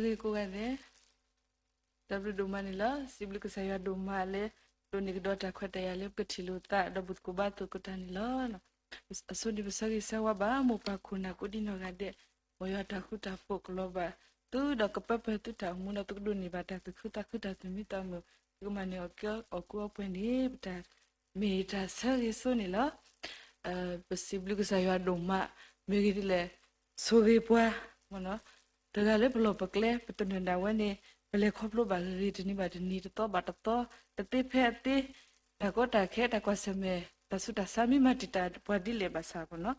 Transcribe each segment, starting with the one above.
ဂ့ၤကိးဂၤဒဲး, တၢ်ဘျုးဒိၣ်မးန့ၣ်လီၤ. စံးဘျုးကစၢ်ယွၤဒိၣ်မးလၢ ဒိးန့ၢ်ကဒီးတၢ်ခွဲးတၢ်ယာ်လၢပကထံၣ်လိာ်သး ဒီးဘူၣ်သကိးဘါသကိးတၢ်န့ၣ်လီၤ. အဆိန့ၣ် ပဆၢဂ့ၤဆၢဝါဘၣ် မိၢ်ပၢ်ခိၣ်နၢ်ကိးဒံနီၢ်ဂၤဒဲး, မ်ယွၤတၢ်ဃူတၢ်ဖိးကလီၤဘၣ်သုဒီးကပၢပၢသုတၢ်အိၣ်မူဒီး သုကဒိးန့ၢ်ဘၣ်တၢ်သူၣ်ခုသးခု တၢ်သူၣ်မံသးမုာ်, သုကမၤန့ၢ်အီၣ်ကဲအီၣ်ကူအီပှဲၤန့ၣ် ပတၢ်မ့ၢ်တၢ်ဆၢဂ့ၤဆိန့ၣ်လီၤ. ပစံးဘျုးကစၢ်ယွၤဒိၣ်မး, မ့ၢ်ဂ့ၢ်ဒ်လဲၣ်, ဆိၣ်ဂ့ၤပှၤ တဂၤလၢပလီၢ်ပကျဲ ပတနၢၤဒၣ်ဝဲန့ၣ် ပလဲၤခီဖျိဘၣ်ဂ့ၤဂ့ၤ တနံၤဘၣ်တနံၤ တသီဘၣ်တသီ, တသ့ဖဲအသ့, တၢ်ကီတၢ်ခဲ တၢ်ကွၢ်ဆၢၣ်မဲာ် တၢ်ဆူးတၢ်ဆါ မ့ၢ်မၤတံာ်တာ်ပှၤဒ်လဲၣ်ဘၣ်ဆၣ်မ့ၢ်နီၤ,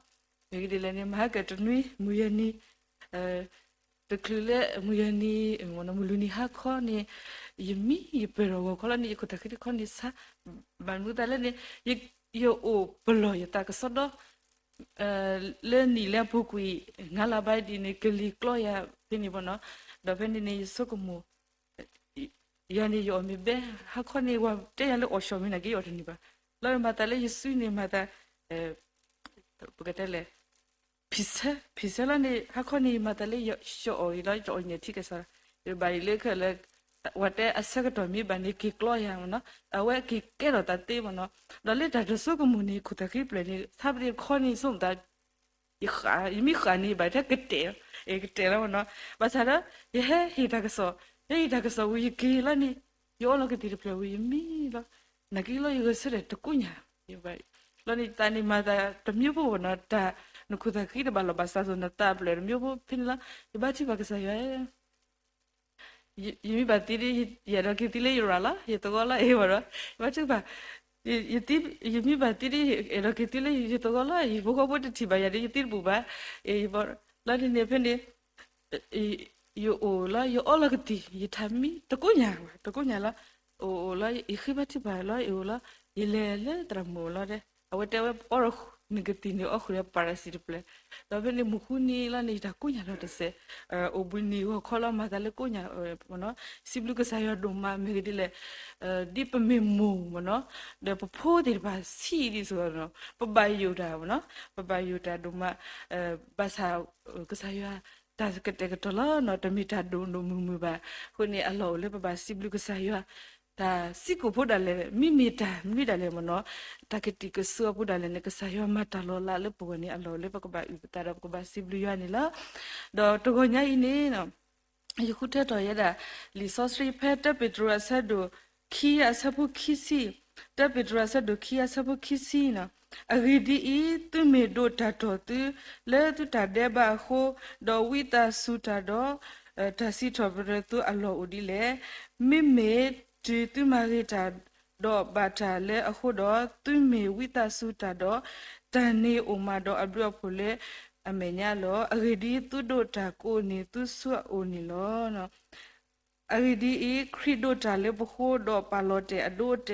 မ့ၢ်ဂ့ၢ်ဒ်လဲၣ်န့ၣ် မၤဟဲကတနွံ မုၢ်ယဲၢ်နံၤ တချုးလၢမုၢ်ယဲၢ်နံၤ မုၢ်လွံၢ်နံၤဟါခီန့ၣ် ယမံယပၢၢ်ထီၣ်ဂီၤခီလီၤန့ၣ် ယခိၣ်သးဃံတခီန့ၣ်ဆါ, ဘၣ်မနုၤသတးလဲၣ်န့ၣ် ယအိၣ်ပလီၢ်ယသးကစီဒီ လၢနံၣ်လၢအပူၤကွံာ် ငါးလါဘၣ်ဒ်န့ၣ် ကလံၤကျီယၤဖဲန့ၣ်မ့ၢ်နီၤ, ဒီးဖဲန့ၣ်န့ၣ် ယဆိကမိၣ် ယၤန့ၣ် ယအီၣ်မ့ၤဘဲ ဟါခီန့ၣ် ဝၤတဲယၤလၢအီၣ်ဆှီၣ်မ့ၢ်နာ်က့ ယအီၣ်တန့ၢ်ဘၣ်, လီၤမၤသးလၢယစုန့ၣ်မၤသး ပကတဲလဲၣ် ဖံးဆၢ ဖံးဆၢလီၤန့ၣ် ဟါခီန့ၣ် ယမၤသးလၢယဆှီၣ်အီၣ်အံၤလီၤ ယအီၣ်ယန့ၢ်ထံကစၢ်, ယဘၣ်အံၤလၢခဲလၢာ် ဝၤတဲအဆၢကတီၢ်မ့ၢ်ဘၣ်န့ၣ် က့ၤကျီယၤမ့ၢ်နီၤ, အဝဲက့ၤကဲထီၣ်သးသ့မ့ၢ်နီၤ, ဒီးလၢတၢ်တဆိကမိၣ်န့ၣ် ခိၣ်သးဃံဖျၢၣ်န့ၣ် ဆါပတ့ၢ်တခီန့ၣ် ဆိကမိၣ်သး ယဃၣ် ယမ့ၢ်ဃၣ်န့ၣ် ယဘၣ်ထဲကတဲာ်, ကတဲာ်လီၤမ့ၢ်နီၤ, ဘၣ်ဆၣ်ဒီး ယဟဲဟ့ၣ်တၢ်ကစီၣ်, ယဟဲဟ့ၣ်တၢ်ကစီၣ်ဝံၤ ယက့ၤလီၤန့ၣ် ယအီလီၤကသံၣ်တဖျၢၣ်ဝံၤ ယမံလီၤ, နာ်က့လီၤ ယဂဲၤဆၢထၢၣ်တကိညၢ်, လီၤန့ၣ် ယသးန့ၣ်မၤသးတမံၤဖိမ့ၢ်နီၤ, တၢ်နခိၣ်သးဃံတဘၣ်လီၤဘၣ်စးသိး နသးဖျၢၣ်တမံၤဖိဖဲန့ၣ်လီၤ, ယဘါထုကဖၣ်ကစၢ်ယွၤ ယမ့ၢ်ဘၣ်သံဒ် ယအဲၣ်ဒိးက့ၤသံလၢယရၤလီၤ ယသဝီလီၤ အ့ၣ်ဝဲဒီး ယဘါထုကဖၣ်, ယမ့ၢ်ဘၣ်သံဒ် အဲၣ်ဒိးက့ၤသံလၢယသဝီလီၤ ယဖိဃီဖိတထံၣ်ဘၣ်ယၤဒီး ယသံတဘူၣ်ဘၣ်, လီၤန့ၣ်န့ၣ်ဖဲန့ၣ် ယအိၣ်လီၤ ယအီလီၤကသံၣ် ယထါမံတကိညၢ် တကိညၢ်လီၤ, အိၣ်လီၤ ယဃ့ဘါထုကဖၣ်လီၤ ယအိၣ်လီၤ ယလဲၤလၢသရၣ်မုၣ်အိၣ်လီၤဒီး အဝဲတဲဝဲအီ နကသံၣ်န့ၣ်အီဃုာ်ဒီးပၤရစံၣ်တဖျၢၣ်, ဒီးဖဲန့ၣ်မုၢ်ဃုနံၤလီၤန့ၣ် ယတၢ်ကိညၢ်လီၤတစဲး, အိၣ်ဘှံးနံၤဂီၤခီလီၤ မၤသးလၢကိညၢ် စံးဘျုးကစၢ်ယွၤဒိၣ်မး မ့ၢ်ဂ့ၢ်ဒ်လဲၣ်, ဒ်ပမ့ၢ်မိၢ်မ့ၢ်နီၤ, ဒီးပဖိသ့ၣ်တဖၣ်ဆံးဒ်သိး ပဘၣ်ယိၣ်တၢ်မ့ၢ်နီၤ, ပဘၣ်ယိၣ်တၢ်ဒိၣ်မး, ဘၣ်ဆၣ် ကစၢ်ယွၤ တၢ်ကတဲာ်ကတီၤလီၤနီၤ တမ့ၢ်တၢ်ဒိၣ်ဒိၣ်မုၢ်မုၢ်ဘၣ်, အဃိန့ၣ် အလီၢ်အိၣ်လၢပဘၣ်စံးဘျုးကစၢ်ယွၤ, တၢ်စံးကိာ်ဖိဒၣ်လဲာ် မ့မ့ၢ်တၢ်မနုၤဒၣ်လဲာ်မ့ၢ်နီၤ, တၢ်ကတံာ်ကစၢအပူၤဒၣ်လဲာ်န့ၣ် ကစၢ်ယွၤမၤတၢ်လီၤလးလၢပဂီၢ်န့ၣ် အလီၢ်အိၣ်လၢပကဘၣ်အုၣ်ပသးဒီးပကဘၣ်စံးဘျုးယွၤန့ၣ်လီၤ. ဒီးတဂီၤညါအံၤန့ၣ် ယဃုထၢထီၣ်ဝဲဒၣ် လံာ်စီဆှံဖဲတၢပ့းတရူးအဆၢဒိၣ်ခံ အဆၢဖိခံဆံ, တၢပ့းတရူးအဆၢဒိၣ်ခံ အဆၢဖိခံဆံနီၤ, အဂ့ၢ်ဒ်အံၤ, သုမ့ၢ်ဒိးတၢ်တီၢ်သုလၢသုတၢ်ဒဲးဘးအဃိ, ဒီးဝံသးစူၤတၢ်ဒီး တၢ်စံးထီၣ်ပတြၢၤသုအလီၢ်အိၣ်ဒ်လဲၣ်. မ့မ့ၢ်တုၤသုမၤဂ့ၤတၢ်ဒီးဘၣ်တၢ်လၢအဃိဒီး, သုမ့ၢ်ဝံသးစူၤတၢ်ဒီး တၢ်န့ၣ်အိၣ်မးဒီးအဘျုးအဖှိၣ်လၢအမဲာ်ညါလီၤ. အဂ့ၢ်ဒ်အံၤ, သုဒိးတၢ်ကိးန့ၢ်သုဆူအအိၣ်န့ၣ်လီၤ. အဂ့ၢ်ဒ်အံၤ, ခရံာ်ဒိးတၢ်လၢပဃိ, ဒီးပာ်လီၤတဲာ်အဒိအတဲာ် ဒ်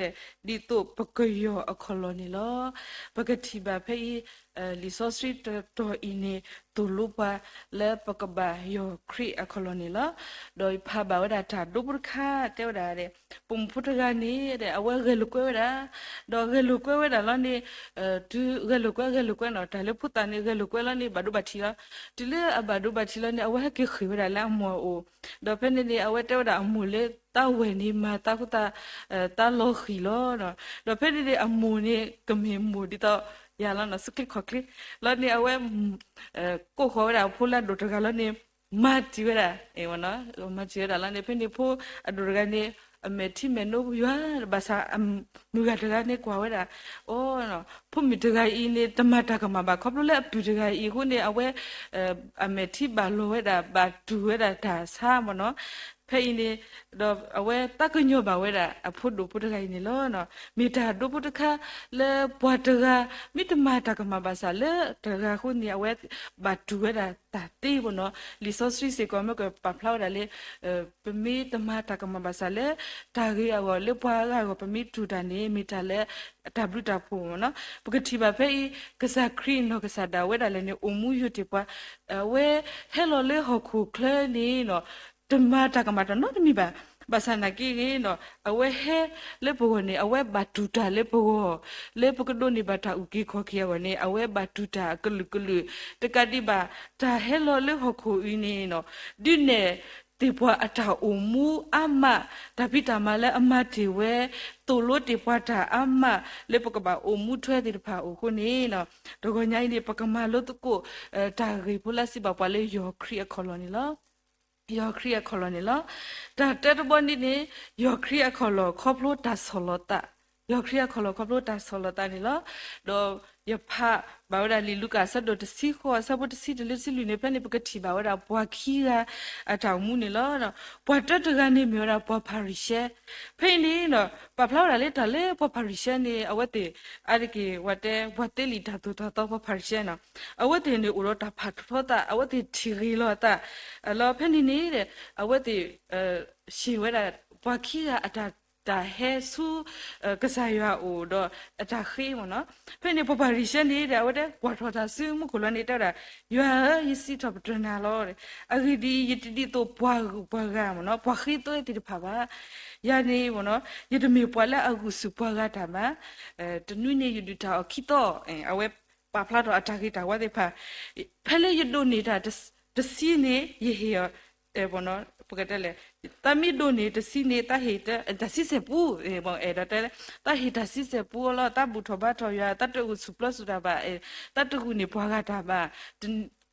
သိးပကယီၢ်အခီၣ်လီၢ်န့ၣ်လီၤ. ပကထံၣ်ဘၣ်ဖဲအံၤ လံာ်စီဆှံတတီၤအံၤန့ၣ် သိၣ်လိပှၤလၢပကဘၣ်ယီၢ်ခရံာ်အခီၣ်လီၢ်န့ၣ်လီၤ. ဒီးယဖးဘၣ်ဝဲဒၣ်တၢ်ဒိဖိတခါ တဲဝဲဒၣ် ပိာ်မုၣ်ဖိတဂၤန့ၣ် အဝဲဂဲၤလိာ်ကွဲဝဲဒၣ်, ဒီးဂဲၤလိာ်ကွဲဝဲဒၣ်လီၤန့ၣ် တုၤဂဲၤလိာ်ကွဲ ဂဲၤလိာ်ကွဲနီၤ တၢ်လၢဖိသၣ်န့ၣ် ဂဲၤလိာ်ကွဲလီၤန့ၣ် ဘၣ်ဒိဘၣ်ထံးလီၤ. တုၤလၢအဘၣ်ဒိဘၣ်ထံးလီၤန့ၣ် အဝဲဟဲက့ၤဃ့ၢ်ဝဲဒၣ်လၢအမိၢ်အအိၣ်, ဒီးဖဲန့ၣ်န့ၣ် အဝဲတဲဝဲဒၣ်အမိၢ်လၢ သးဝဲၢ်န့ၣ် မၤသးဃုသး သးလီၤဃံၤလီၤ. ဒီးဖဲန့ၣ်န့ၣ် အမိၢ်န့ၣ် ကမ့ၢ်မိၢ်ဒ်သိးယၤလီၤနီၤ ဆူၣ်ချ့ခီၣ်ချ့လီၤန့ၣ် အဝဲ ကိးဃီၤဝဲဒၣ်အဖိလၢအဒိၣ်တဂၤလီၤန့ၣ် မၤတံၢ်ဝဲဒၣ်, မၤတံၢ်ဝဲဒၣ်လီၤန့ၣ် ဖဲန့ၣ်ဖိအဒိၣ်တဂၤန့ၣ် အမဲာ်ထံမဲာ်နိယွၤ ဘၣ်ဆၣ် မုၢ်ဂၤတဂၤန့ၣ်ကွၢ်ဝဲဒၣ် အိ ဖိမုၣ်တဂၤအံၤန့ၣ် တမၤတၢ်ကမၣ်ဘၣ် ခီဖျိလၢအပုၢ်တဂၤအံၤအဃိန့ၣ် အဝဲ အမဲာ်ထံဘၣ်လီၤဝဲဒၣ် ဘၣ်တူၢ်ဝဲဒၣ်တၢ်ဆါမ့ၢ်နီၤ. ဖဲအံၤန့ၣ် ဒီးအဝဲသးကညီၤဘၣ်ဝဲဒၣ် အဖိဒိၣ်ဖိတဂၤအံၤန့ၣ်လီၤ. မ့ၢ်တၢ်ဒိဖိတခါလၢပှၤတဂၤ မ့ၢ်တမၤတၢ်ကမၣ်ဘၣ်ဆၣ်လၢတဂၤအဃိန့ၣ် အဝဲဘၣ်တူၢ်ဝဲဒၣ်တၢ်သ့မ့ၢ်နီၤ. လံာ်စီဆှံစ့ၢ်ကီးမ့ၢ်ကပာ်ဖျါဝဲဒၣ်လၢ ပမ့ၢ်တမၤတၢ်ကမၣ်ဘၣ်ဆၣ်လၢ တၢ်ဂ့ၤအဂီၢ် လၢပှၤအဂၤအဂီၢ် ပမ့ၢ်တူၢ်တၢ်န့ၣ် မ့ၢ်တၢ်လၢတၢ်ဘျုးတၢ်ဖှိၣ်မ့ၢ်နီၤ. ပကထံၣ်ဘၣ်ဖဲအံၤ ကစၢ်ခရံာ်နီၢ်ကစၢ်ဒၣ်ဝဲဒၣ်လဲာ်န့ၣ် အိၣ်မူယိာ်တ့ၢ်ပှၤ အဝဲဟဲလီၤလၢဟီၣ်ခိၣ်ချၢန့ၣ်နီၤ တမၤတၢ်ကမၣ်တၢ်နီတမံၤဘၣ်. ဘၣ်ဆၣ်နာ်က့ဂ့ၤနီၤ အဝဲဟဲလၢပဂီၢ်န့ၣ် အဝဲဘၣ်တူၢ်တၢ်လၢပဂီၢ် လၢပကဒိးန့ၢ်ဘၣ်တၢ်အုၣ်က့ၤခီၣ်က့ၤအဂီၢ်န့ၣ် အဝဲဘၣ်တူၢ်တၢ်အကလုာ်ကလုာ် တကးဒံးဘၣ် တၢ်ဟဲလီၤလၢဟီၣ်ခိၣ်အံၤန့ၣ်နီၤ ဒုးနဲၣ် သ့ၣ်ပှၢ်အတၢ်အိၣ်မူအါမး, တၢ်ဖံးတၢ်မၤလၢအမၤတ့ၢ်ဝဲ, သိၣ်လိတ့ၢ်ပှၤတၢ်အါမး လၢပကဘၣ်အိၣ်မူထွဲသ့ၣ်တဖၣ်အအိၣ်အဃိန့ၣ်, တဂီၤညါအံၤန့ၣ် ပကမၤလိသကိး တၢ်ဂ့ၢ်ဖိလၢအစံးဘၣ်ပှၤလၢယီၢ်ခရံာ်အခီၣ်လီၢ်န့ၣ်လီၤ. ယီၢ်ခရံာ်အခီၣ်လီၢ်န့ၣ်လီၤ. တၢ်တၢတဘီန့ၣ်န့ၣ်, ယီၢ်ခရံာ်အခီၣ်လီၢ်ခီဖျိတၢ်ဆီၣ်လီၤသး, ယီၢ်ခရံာ်အခီၣ်လီၢ်ခီဖျိတၢ်ဆီၣ်လီၤသးန့ၣ်လီၤ. ဒီးယဖးဘၣ်ဝဲဒၣ်လံာ်လူၤကၣ်အဆၢဒိၣ်တဆံဃိး အဆၢဖိတဆံတၢ လၢတဆံလွံၢ်န့ၣ် ဖဲန့ၣ် ပကထံၣ်ဘၣ်ဝဲဒၣ်ပှၤခံဂၤအတၢ်အိၣ်မူန့ၣ်လီၤ. ပှၤတၢတဂၤန့ၣ်မ့ၢ်ဝဲဒၣ်ပှၤဖၤရံၤၡဲ, ဖဲအံၤန့ၣ် ပာ်ဖျါဝဲဒၣ်လၢတၢ်လၢပှၤဖၤရံၤၡဲန့ၣ် အဝဲသ့ၣ် အါတက့ၢ်ဝဲတဲ ပှၤသ့လံာ်တၢ်သိၣ်တၢ်သီ ပှၤဖၤရံၤၡဲန့ၣ်, အဝဲသ့ၣ်န့ၣ်အိၣ်ဒီးတၢ်ဖးထီထီသး, အဝဲသ့ၣ်ထံၣ်ဂ့ၤလီၤအသး, လီၤဖဲန့ၣ်န့ၣ် အဝဲသ့ၣ် ဟ့ၣ်ဝဲဒၣ် ပှၤခံဂၤအတၢ် တၢ်ဟဲဆူ ကစၢ်ယွၤအအိၣ်ဒီးအတၢ်ဃ့မ့ၢ်နီၤ. ဖဲန့ၣ် ပှၤဖၤရံၤၡဲန့ၣ်ဒီး အဝဲတဲ ကွၢ်ထီၣ်တၢ်ဆူမူခိၣ်လီၤန့ၣ် တဲဝဲဒၣ်, ယွၤဧၢ, ယစံးထီၣ်ပတြၢၤနၤလီၤ. အဂ့ၢ်ဒ်အံၤ, ယတဒ်သိးပှၤဂုၤပှၤဂၤမ့ၢ်နီၤ, ပှၤဃ့သွဲသ့ၣ်တဖၣ်ဘၣ်. ယၤန့ၣ်မ့ၢ်နီၤ, ယတမ့ၢ်ပှၤလၢအဂုာ်ဆူၣ်ပှၤဂၤတၢ်ဘၣ်. တနွံန့ၣ် ယဒုၣ်တၢ်အီၣ်ခံသီ, အဝဲပာ်ဖျါထီၣ်အတၢ်ဂ့ၤတၢ်ဝါသ့ၣ်တဖၣ်, ဖဲလၢယဒိးန့ၢ်တၢ်တဆံန့ၣ် ယဟ့ၣ်အီၤ ပကတဲလဲၣ်, တၢ်မ့ၢ်ဒိးန့ၢ်တဆံန့ၣ် တၢ်ဟ့ၣ်တၢ်ဆံဆဲၣ်ပူ, အဲၣ်ဒိးတဲလဲၣ်, တၢ်ဟ့ၣ်တၢ်ဆံဆဲၣ်ပူအလီၢ်, တၢ်ဘူၣ်ထီၣ်ဘါထီၣ်ယွၤ, တၢ်တဂုာ်ဆူၣ်ပျီဆူၣ်တၢ်ဘၣ်, တၢ်တဂုာ်န့ၢ်ပှၤဂၤတၢ်ဘၣ်,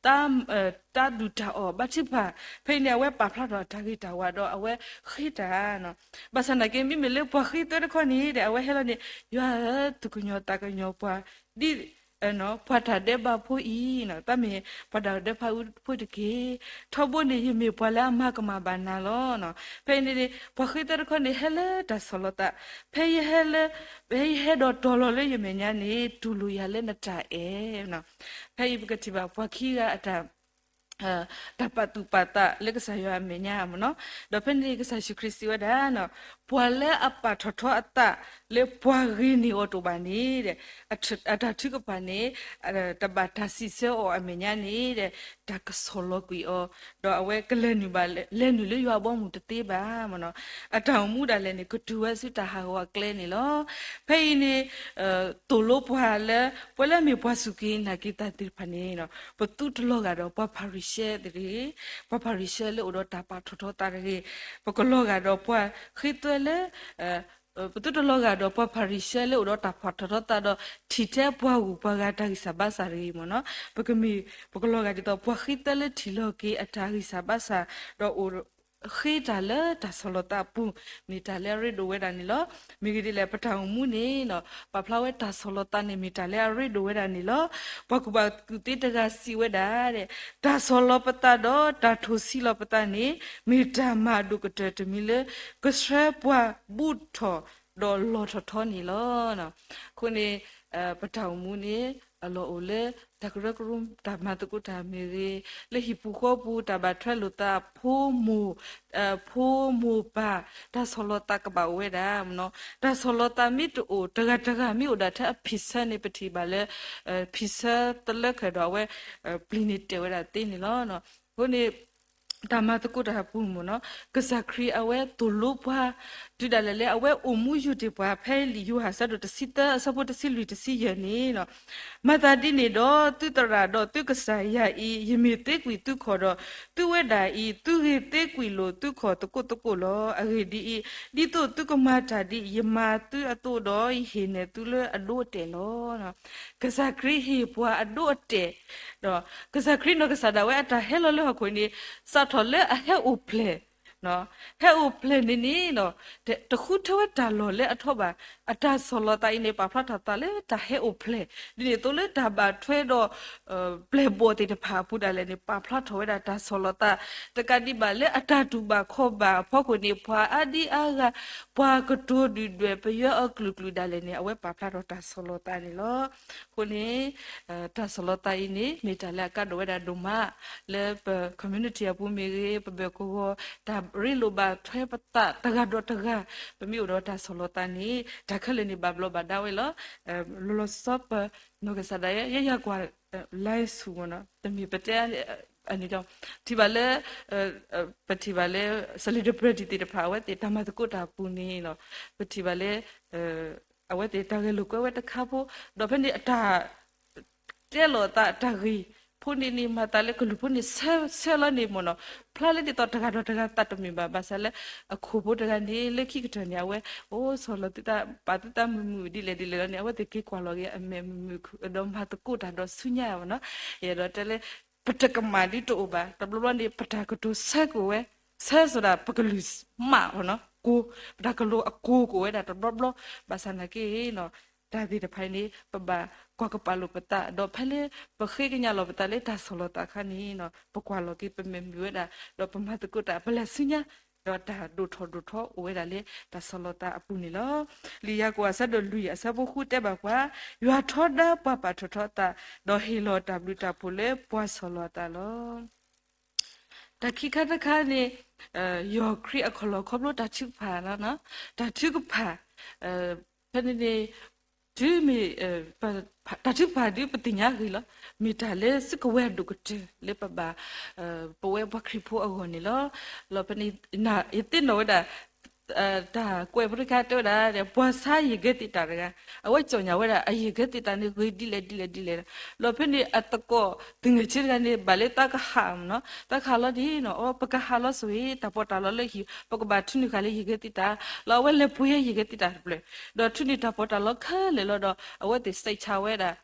တၢ်ဒုၣ်တၢ်အီၣ်ဘၣ်ထုကဖၣ်, ဖဲအံၤန့ၣ် အဝဲပာ်ဖျါထီၣ်တၢ်ဂ့ၤတၢ်ဝါဒီး အဝဲဃ့တၢ် ဘၣ်ဆၣ်သနာ်က့ မ့မ့ၢ်လၢပှၤဃ့သွဲတခီန့ၣ်ဒီး အဝဲဟဲလီၤန့ၣ် ယွၤဧၢ, သူၣ်ကညီၤသးကညီၤပှၤ ဒ် ပှၤတၢ်ဒဲးဘးဖိအံၤ, တၢ်မ့ၢ်ပှၤဒၣ်ဒဲးဘးဖိတက့ၢ်. ထီဘိန့ၣ် ယမ့ၢ်ပှၤလၢအမၤကမၣ်ဘၣ်နၤလီၤ. ဖဲအံၤန့ၣ် ပှၤဃ့သွဲတခီန့ၣ် ဟဲလၢတၢ်ဆီၣ်လီၤသး, ဖဲယဟဲလၢ ဖဲယဟဲဒီးတီၤလီၤလၢယမဲာ်ညါန့ၣ် တူၢ်လိာ်ယၤလၢနတၢ်အဲၣ်. ဖဲအံၤပကထံၣ်ဘၣ်ပှၤခံဂၤအတၢ် တၢ်ပာ်သူၣ်ပာ်သးလၢကစၢ်ယွၤအမဲာ်ညါမ့ၢ်နီၤ. ဒီးဖဲန့ၣ်ကစၢ်ယ့ၣ်ၡူးခရံာ်စံးဝဲဒၣ်, ပှၤလၢအပာ်ထီၣ်ထီအသးလၢပှၤဂ့ၤန့ၢ်အီၤတအိၣ်ဘၣ်န့ၣ်, အတၢ်ထုကဖၣ်န့ၣ် တဘၣ်တၢ်စံးဆၢအီၤအမဲာ်ညါန့ၣ်, တၢ်ကဆီၣ်လီၤကွံာ်အီၤ, ဒီးအဝဲကလဲၤနုာ်ဘၣ်, လဲၤနုာ်လၢယွၤအဘီအမုၢ်တသ့ဘၣ်မ့ၢ်နီၤ. အတၢ်အိၣ်မူဒၣ်လဲာ်န့ၣ် ကတုၤဝဲဆူတၢ်ဟးဂီၤအကျဲန့ၣ်လီၤ. ဖဲအံၤန့ၣ် သိၣ်လိပှၤလၢ ပှၤလၢအမ့ၢ်ပှၤစူၢ်က့ၤနာ်က့ၤတၢ်သ့ၣ်တဖၣ်န့ၣ်, ပသုတလီၤဂာ်ဒီးပှၤဖၤရံၤၡဲသ့ၣ်တဂ့ၤ, ပှၤဖၤရံၤၡဲလၢအိၣ်ဒီးတၢ်ပာ်ထီၣ်ထီသးတဂ့ၤ, ပကလီၤဂာ်ဒီးပှၤဃ့သွဲလၢ ပသုတလီၤဂာ်ဒီးပှၤဖၤရံၤၡဲလၢအိၣ်ဒီးတၢ်ပာ်ထီၣ်ထီသးဒီး ထံၣ်ထဲပှၤဂုၤပှၤဂၤတၢ်ဂံၢ်စၢ်ဘါစၢ်တဂ့ၤမ့ၢ်နီၤ. ပကမ့ၢ် ပကလီၤဂာ်ဒ်သိး ပှၤဃ့သွဲလၢထံၣ်လီၤက့ၤအတၢ်ဂံၢ်စၢ်ဘါစၢ် ဒီးအိၣ် ဃ့တၢ်လၢတၢ်ဆီၣ်လီၤသးအပူၤ, မ့ၢ်တၢ်လၢအရ့ဒိၣ်ဝဲဒၣ်န့ၣ်လီၤ. မ့ၢ်ဂ့ၢ်ဒ်လဲၣ် ပတၢ်အိၣ်မူန့ၣ် ပာ်ဖျါဝဲတၢ်ဆီၣ်လီၤသးန့ၣ် မ့ၢ်တၢ်လၢအရ့ဒိၣ်ဝဲဒၣ်န့ၣ်လီၤ. ပှၤကူၣ်ဘၣ်ကူၣ်သ့တဂၤစံးဝဲဒၣ်, တၢ်ဆီၣ်လီၤပသးဒီးတၢ်ထူၣ်ဆံးလီၤပသးန့ၣ် မ့ၢ်တၢ်မၤအဒိၣ်ကတၢၢ်တမံၤလၢ ကဆှၢပှၤဘူးထီၣ်ဒီးလီၢ်ထီၣ်ထီန့ၣ်လီၤ. အဃိန့ၣ် ပတၢ်အိၣ်မူန့ၣ် အလီၢ်အိၣ်လၢ တၢ်ကရၢကရိ တၢ်မၤသကိးတၢ်မ့ၢ်ဂ့ၤ, လၢဟံၣ်ပူၤဃီပူၤ တၢ်ဘၣ်ထွဲလိာ်သး ဖိမိၢ်, ဖိမိၢ်ပၢ် တၢ်ဆီၣ်လီၤသးကဘၣ်အိၣ်ဝဲဒၣ်မ့ၢ်နီၤ. တၢ်ဆီၣ်လီၤသးမ့ၢ်တအိၣ် တဂၤတဂၤမ့ၢ်အိၣ်ဒၣ်ထဲအဖံးဆၢန့ၣ် ပထံၣ်ဘၣ်လၢ ဖံးဆၢတလၢခဲဒီးအဝဲ ပျံၤန့ၣ်တဲာ်ဝဲဒၣ်သ့န့ၣ်လီၤ. အဃိန့ၣ် တၢ်မၤသကိးတၢ်အပူၤမ့ၢ်နီၤ, ကစၢ်ခရံာ်အဝဲသိၣ်လိပှၤ တုၤဒၣ်လဲာ်လၢအဝဲအိၣ်မူယုၢ်တ့ၢ်ပှၤ ဖဲလံာ်ယိၤဟၣ်အဆၢဒိၣ်တဆံသၢ အဆၢဖိတဆံလွံၢ်တဆံယဲၢ်န့ၣ်, မၤသးဒ်န့ၣ်ဒီး သုသရၣ်ဒီးသုကစၢ်ယၤအံၤ ယမ့ၢ်သ့ကွံာ်သုခီၣ်ဒီး သုဝဲဒၣ်အံၤ သုဂ့ၤသ့ကွံာ်လိာ်သုခီၣ်သကိးသကိးလီၤ. အဂ့ၢ်ဒ်အံၤ, ဒ်သိးသုကမၤတၢ်ဒ် ယမၤသုအသိးဒီး ယဟ့ၣ်နဲၣ်သုလၢအဒိအတဲာ်လီၤ. ကစၢ်ခရံာ်ဟ့ၣ်ပှၤအဒိအတဲာ်, ဒီးကစၢ်ခရံာ်နီၢ်ကစၢ်ဒၣ်ဝဲအတၢ်ဟဲလီၤလၢဟီၣ်ခိၣ်န့ၣ် စးထီၣ်လၢအဟဲအိၣ်ဖျဲၣ်, ဟဲအိၣ်ဖျဲၣ်န့ၣ်န့ၣ် တဃုထၢဝဲတၢ်လီၢ်လၢအထီဘၣ်. အတၢ်ဆီၣ်လီၤသးအံၤန့ၣ် ပာ်ဖျါထီၣ်သးလၢတၢ်ဟဲအိၣ်ဖျဲၣ် ဒ်န့ၣ်အသိးလၢတၢ်ဘၣ်ထွဲဒီး ပျဲၢ်ဘီၣ်သ့ၣ်တဖၣ်အပူၤဒၣ်လဲာ်န့ၣ် ပာ်ဖျါထီၣ်ဝဲဒၣ်တၢ်ဆီၣ်လီၤသး တကးဒံးဘၣ်လၢအတၢ်တူၢ်ဘၣ်ခီၣ်ဘၣ်အဖီခိၣ်န့ၣ် ပှၤအါဒံအါဂၤ ပှၤကတိၤဒုၣ်ဒွဲၣ် ပယွဲအီၤကလုာ်ကလုာ်ဒၣ်လဲာ်န့ၣ် အဝဲပာ်ဖျါထီၣ်တၢ်ဆီၣ်လီၤသးန့ၣ်လီၤ. အဃိန့ၣ် တၢ်ဆီၣ်လီၤသးအံၤန့ၣ် မ့ၢ်တၢ်လၢအကါဒိၣ်ဝဲဒၣ်ဒိၣ်မး လၢပ community အပူၤမ့ၢ်ဂ့ၤ ပဘၢၣ်ကဝီၤ တၢ်ရ့လိာ်ဘၣ်ထွဲပသးတဂၤဒီးတဂၤ ပမ့ၢ်အိၣ်ဒီးတၢ်ဆီၣ်လီၤသးန့ၣ် တၢ်ခဲလၢာ်န့ၣ်ဘၣ်ဘျီးဘၣ်ဒါဝဲလီၤ. လီၤလီၤဆီဆီပနီၢ်ကစၢ်ဒၣ်ယဲ ယဲယကွၢ် live ဆူၣ်မ့ၢ်နီၤ တမ့ၢ်ပတဲ အန့ၣ်ဒီး ထံၣ်ဘၣ်လၢ ပထံၣ်ဘၣ်လၢ celebrity သ့ၣ်တဖၣ် အဝဲသ့ၣ်တၢ်မၤသကိးတၢ်အပူၤန့ၣ်လီၤ. ပထံၣ်ဘၣ်လၢ အဝဲသ့ၣ်တၢ်ဂဲၤလိာ်ကွဲဝဲတခါဖိ ဒီးဖဲန့ၣ်အတၢ် တဲလီၤအသးတၢ်ဂ့ၢ် ဖိန့ၣ်န့ၣ် မၤသးလၢကလုာ်ဖိန့ၣ် ဆၢဆၢလီၤန့ၣ်မ့ၢ်နီၤ, ဖျါလၢဒ်သိးတဂၤဒီးတဂၤသးတမုာ်ဘၣ်, ဘၣ်ဆၣ်လၢအခိၣ်ဖိတဂၤန့ၣ် လၢခံကတၢၢ်န့ၣ် အဝဲ အိၣ်ဆီၣ်လီၤသုသး ပာ်သုသးမုာ်မုာ်ဒ်လဲၣ်ဒ်လဲၣ်လီၤန့ၣ် အဝဲသ့ၣ်က့ၤကွၢ်လီၤက့ၤအမဲာ်မုာ်မုာ် ဒီးမၤသကိးတၢ်ဒီးဆူညါအီၤနီၤ. ယအဲၣ်ဒိးတဲလၢ ပတကမၣ်ဒ်တအိၣ်ဘၣ်, တဘျီဘျီန့ၣ် ပတၢ်ကတိၤဆၢကအိၣ်ဝဲ, ဆၢဆိဒၣ်ပကလုၢ်မးနီၤ, ကိး, ပတၢ်ကတိၤအကိးကအိၣ်ဝဲဒၣ်တဘျီဘျီ, ဘၣ်ဆၣ်နာ်က့နီၤ တၢ်သ့ၣ်တဖၣ်အံၤန့ၣ် ပဘၣ်ကွၢ်ကပာ်လိာ်ပသး ဒီးဖဲလၢပဃ့ကညးလီၤပသးလၢတၢ်ဆီၣ်လီၤသးအခါန့ၣ်နီၤ ပကွၢ်လီၤက့ၤပမဲာ်မုာ်ဝဲဒၣ် ဒီးပမၤသကိးတၢ် ပလဲၤဆူညါ ဒီးတၢ်ဒိၣ်ထီၣ်ဒိၣ်ထီအိၣ်ဝဲဒၣ်လၢတၢ်ဆီၣ်လီၤသးအပူၤန့ၣ်လီၤ. လံာ်ယၤကိာ်အဆၢဒိၣ်လွံၢ်အဆၢဖိဃုတဲဘၣ်ပှၤ, ယွၤထီဒါပှၤပာ်ထီၣ်ထီအသး, ဒီးဟ့ၣ်လီၤတၢ်ဘျုးတၢ်ဖှိၣ်လၢပှၤဆီၣ်လီၤအသးလီၤ. တၢ်ခံခါတခါန့ၣ် ယီၢ်ခရံာ်အခီၣ်လီၢ်ခီဖျိတၢ်ထုကဖၣ်, တၢ်ထုကဖၣ် ဖဲန့ၣ်န့ၣ် တုၤမ့ၢ် တၢ်ထုကဖၣ်ဒ်ပသ့ၣ်ညါအဂ့ၢ်လီၤ. မ့ၢ်တၢ်လၢစုကဝဲၤအဒိၣ်ကတၢၢ်လၢပဘၣ် ပဝဲပှၤခရံာ်ဖိအဂီၢ်န့ၣ်လီၤ. လီၤဖဲန့ၣ် ယသ့ၣ်နီၣ်ဝဲဒၣ် တၢ်ကွဲးဖိတခါတဲဝဲဒၣ် ပှၤဆါယံာ်ကဲသ့ၣ်တၢ်တဂၤ အဝဲကၠီၣ်ညါဝဲဒၣ် အယံာ်ကဲသ့ၣ်တၢ်န့ၣ်ဂ့ၤဒ်လဲၣ်ဒ်လဲၣ်ဒ်လဲၣ်. လီၤဖဲန့ၣ် အသကိးသူငယ်ချင်းတဂၤန့ၣ် ဘၣ်လၢသးကဟးမ့ၢ်နီၤ, သးကဟးလီၤန့ၣ်နီၤ အီ ပကဟးလီၤဆိၣ်ဂ့ၤ တၢ်ပီးတၢ်လီလၢဟံၣ် ပကဘၣ်ထုးနုာ်ဃာ်လၢယံာ်ကဲသ့ၣ်တၢ်, လီၤအဝဲလဲၤပှ့ၤယံာ်ကဲသ့ၣ်တၢ်တဖျၢၣ်, ဒီးထုးန့ၢ်တၢ်ပီးတၢ်လီခဲလၢာ်လီၤဒီး အဝဲသ့ၣ်စဲးဆါဝဲဒၣ်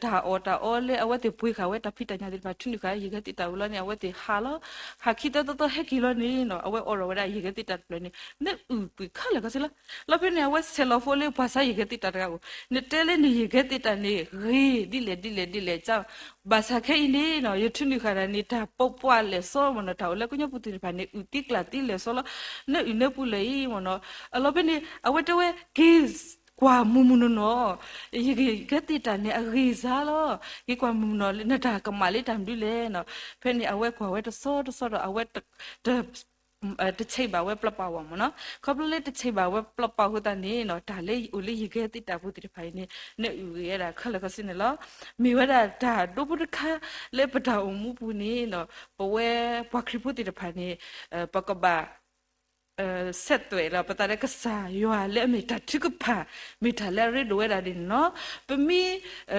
တၢ်အီၣ်တၢ်အီလၢအဝဲသ့ၣ်ပှ့ၤဃာ်ဝဲတၢ်ဖံးတၢ်ညၣ်သ့ၣ်တဖၣ် ထုးနုာ်ဃာ်ယံာ်ကဲသ့ၣ်တၢ်ဝံၤလီၤန့ၣ် အဝဲသ့ၣ်ဟးလီၤ, ဟးခံသၢသီသီဟဲက့ၤလီၤန့ၣ်နီၤ အဝဲအိးထီၣ်ဝဲဒၣ်ယံာ်ကဲသ့ၣ်တၢ်တဖျၢၣ်န့ၣ် နအုၣ်ကွံာ်ခဲလၢာ်ခဲဆ့လီၤ. လီၤဖဲန့ၣ် အဝဲဆဲးလီၤဖိလၢပှၤဆါယံာ်ကဲသ့ၣ်တၢ်တဂၤအိၣ်, နတဲလၢနယံာ်ကဲသ့ၣ်တၢ်န့ၣ် ဂ့ၤဒ်လဲၣ်ဒ်လဲၣ်ဒ်လဲၣ်ကၢ်, ဘၣ်ဆၣ်ခဲအံၤန့ၣ်နီၤ ယထုးနုာ်ဃာ်တၢ်န့ၣ် တၢ်ပီးပှၢ်လဲၣ်စီမ့ၢ်နီၤ တၢ်အိၣ်လၢကညီပူၤသ့ၣ်တဖၣ်န့ၣ် အုၣ်သံကျၢ်သံလဲၣ်စီလီၤ, နအုၣ်နပူၤလၢာ်အံၤမ့ၢ်နီၤ. အလီၤဖဲန့ၣ် အဝဲတဲဝဲ က့ၤကွၢ်မုာ်မုာ်နီၢ်နီၢ် ယံာ်ကဲသ့ၣ်တၢ်န့ၣ် အဂ့ၤစ့ၢ်လီၤ. က့ၤကွၢ်မုာ်မုာ်နီၢ် နတၢ်ကမၣ်လၢတၢ်မနုၤလဲၣ်နီၤ. ဖဲန့ၣ် အဝဲကွၢ်ဝဲတဆီတဆီဒီး အဝဲ တဆံးဘၣ်ဝဲပျီပာ်အဂီၢ်မ့ၢ်နီၤ. ခီဖျိလၢတဆံးဘၣ်ဝဲပျီပာ်အဃိသတးန့ၣ်နီၤ တၢ်လၢအိၣ်လၢယံာ်ကဲသ့ၣ်တၢ်ဖိသ့ၣ်တဖၣ်အံၤန့ၣ် နအုၣ်ဂ့ၤဝဲဒၣ်ခဲလၢာ်ခဲဆ့န့ၣ်လီၤ. မ့ၢ်ဝဲဒၣ်တၢ်ဒိဖိတခါလၢပတၢ်အိၣ်မူပူၤန့ၣ်နီၤ ပဝဲပှၤခရံာ်ဖိသ့ၣ်တဖၣ်န့ၣ် ပကဘၣ် ဆက်သွယ်ဒီး ပသးလၢကစၢ်ယွၤလၢအမ့ၢ်တၢ်ထုကဖၣ် မ့ၢ်တၢ်လၢအရ့ဒိၣ်ဝဲဒၣ်ဒ်န့ၣ်နီၤ. ပမ့ၢ